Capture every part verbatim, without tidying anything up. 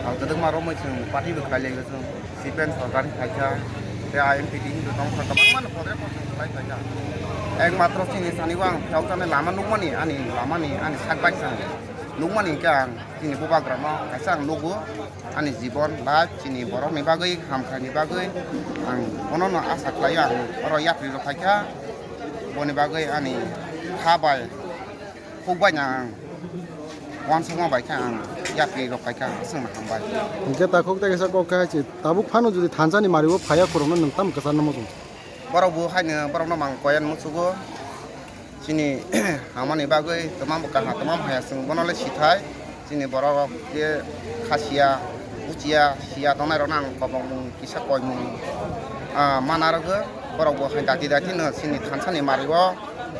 Kwbangma romwi chwng party bo khlai lai chwng, C P M sorkar ni khaikha, tei I M P T hinwi tongkha, kwbangma no podre pod chwng khlai khaikha. Ekmatro chini sani o ang phiyok jani lama nukmani, ani lamani, ani sak bai chwng nukmani hinkhe ang chini bubagrano kaisa ang nugo, ani jibon, life, chini borokni bagwi, hamkhaini bagwi ang bonono asa khlaio, ang oro yapri rok khaikha, boni bagwi ani kha bai. Huk bai na ang uansukma bai khe ang yapri rok pai kha, aswkno hambai. Hinkhe takhuk tei kaisa kok khe hai se, tabuk phano jodi thansa ni mari o phaiya khorokno nwng tamo kwcharno muchung? Borok bo haino borokno mang koyan muchugo. Chini hamani bagwi twmam bo kaha twmam haya chwng bono le sithai. Chini borok rok je kha siya, buchiya, siya tongnai rokno ang kobong mung kisa koimung, ah, mana rwgo. Borok bo hai dati dati no chini thansa ni mari o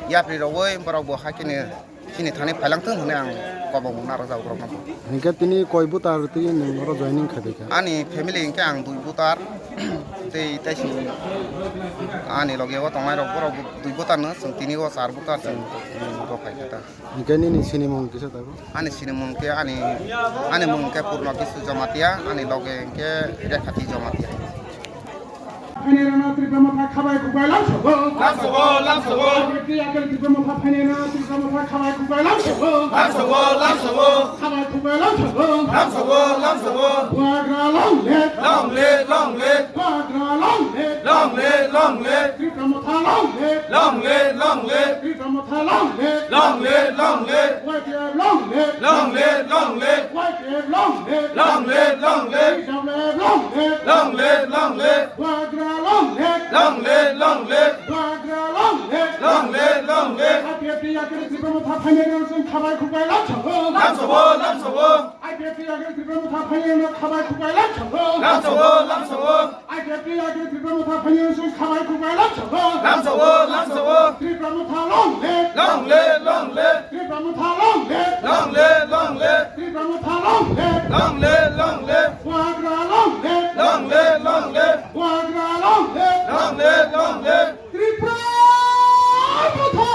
yapri rogwi borok bo hai kheno chini thani phailang thung hwnwi ang kobong narwkjago borokno. Hinkhe tini koi butar twi nwng oro joining khai bai kha? Ani family hinkhe ang dui butar, tei, tei sini ani loge o tongnai rok borok dui butar no, chwng tini o char butar chwng rok khai kha ta. Hinkhe nini sinimung kisa tabuk? Ani sinimung khe ani, ani mung khe Purno Kisu Jamatia, ani loge hinkhe Rekhati Jamatia. Phainai rokno Tipra Motha khabai khukbai lamsogo. Lamsogo, lamsogo. Akhil Tipra Motha phainai rokno Tipra Motha khabai khukbai lamsogo. Lamsogo, lamsogo. Khabai khukbai lamsogo. Lamsogo, lamsogo. Bubagra long live. Long live, long live. Bubagra long live. Long live, long live. Tipra Motha long live. Long live, long live. Tipra Motha long live. Long live, long live. Y T F long live. Long live, long live. Y T F long live. Long live, long live. T W F long live. Long live, long live. Bubagra long live. Long live, long live. Bubagra long live. Long live, long live. I P F T yakri Tipra Motha phainai rokno chwng khabai khukbai lamsogo. Lamsogo, lamsogo. I P F T yakri Tipra Motha phainai rokno khabai khukbai lamsogo. Lamsogo, lamsogo. I P F T yakri Tipra Motha phainai rokno chwng khabai khukbai lamsogo. Lamsogo, lamsogo. Tipra Motha long live. Long live, long live. Tipra Motha long live. Long live, long live. Tipra Motha long live. Long live, long live. Bubagra long live. Long live, long live. Bubagra long live. Long live, long live. Tipra Motha!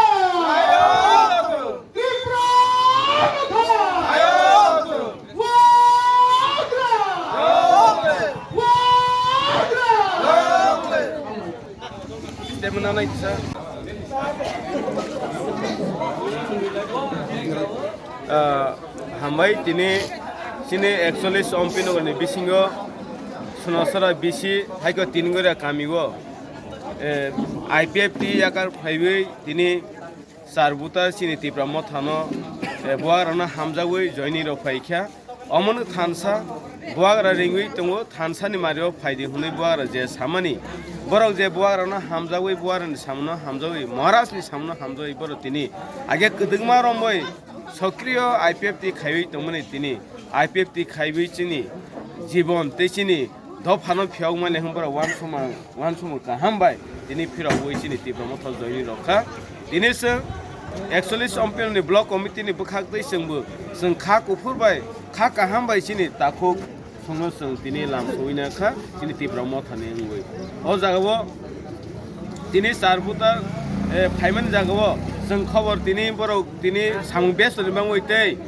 Tipra Motha! Bubagra! Bubagra! Ah, hambai tini chini ekchollis Ompi Nogor ni bisingo Sonasora bisi haikhe Tingoria kami o, eh, I P F T yakar phaiwi tini char buta chini Tipra Mothano, eh, buagrano hamjagwi joini rok phaikha. Omono thansa buagra ringwi tongo, thansani mario phaidi hwnwi buagra je samani, borok je buagrano hamjagwi, buagrani samono hamjagwi, Maharajni samono hamjagwi borok tini age kwdwkma romwi sokriyo I P F T khaiwi tongmani tini I P F T khaiwi chini jibon tei chini dophano phiyokmani hwnba rok uansukma, uansukma kaham bai tini phirogwi chini Tipra Motha joini rokha. Tini chwng ekchollis Ompi Nogor ni block committee ni bwkhak twi chwngbo chwng kha kuphur bai kha kaham bai chini takhuk songno chwng tini lam sogwi na kha chini Tipra Motha ni wngwi. O jaga o tini char buta, eh, phaimani jaga o chwng khobor tini borok tini samung besto ni bangwi tei,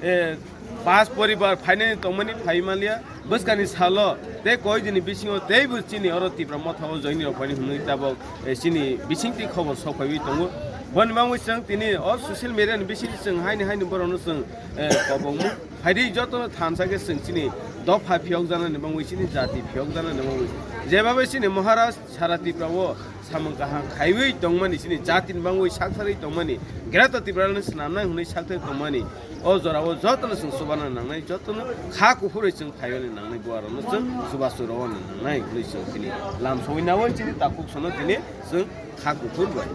eh, Pas poribar phainani tongmani phai manliya, bwskani salo tei koi dini bisingo teibo chini oro Tipra Motha o joini rok phaini hwnwi tabok, eh, chini bisingtwi khobor sok phaiwi tongo. Boni bagwi chwng tini o social media ni bisingtwi chwng haini haini borokno chwng, eh, kobongma phaidi jotono thansa khe chwng chini dopha phiyok janani bagwi chini jati phiyok janani bagwi jebabe chini Maharaj sara Tipra o samung kaham khaiwi tongmani, chini jatini bangwi saktharwi tongmani, Greater Tipraland-no swnamnai hwnwi saktharwi tongmani, o jorao jotono chwng chubana nangnai, jotono kha kuphurwi chwng phaiyani nangnai, buarokno chwng chubachu rwna nangnai hwnwi chwng chini lam sogwi naui chini takhuk sono tini chwng kha kuphur bai.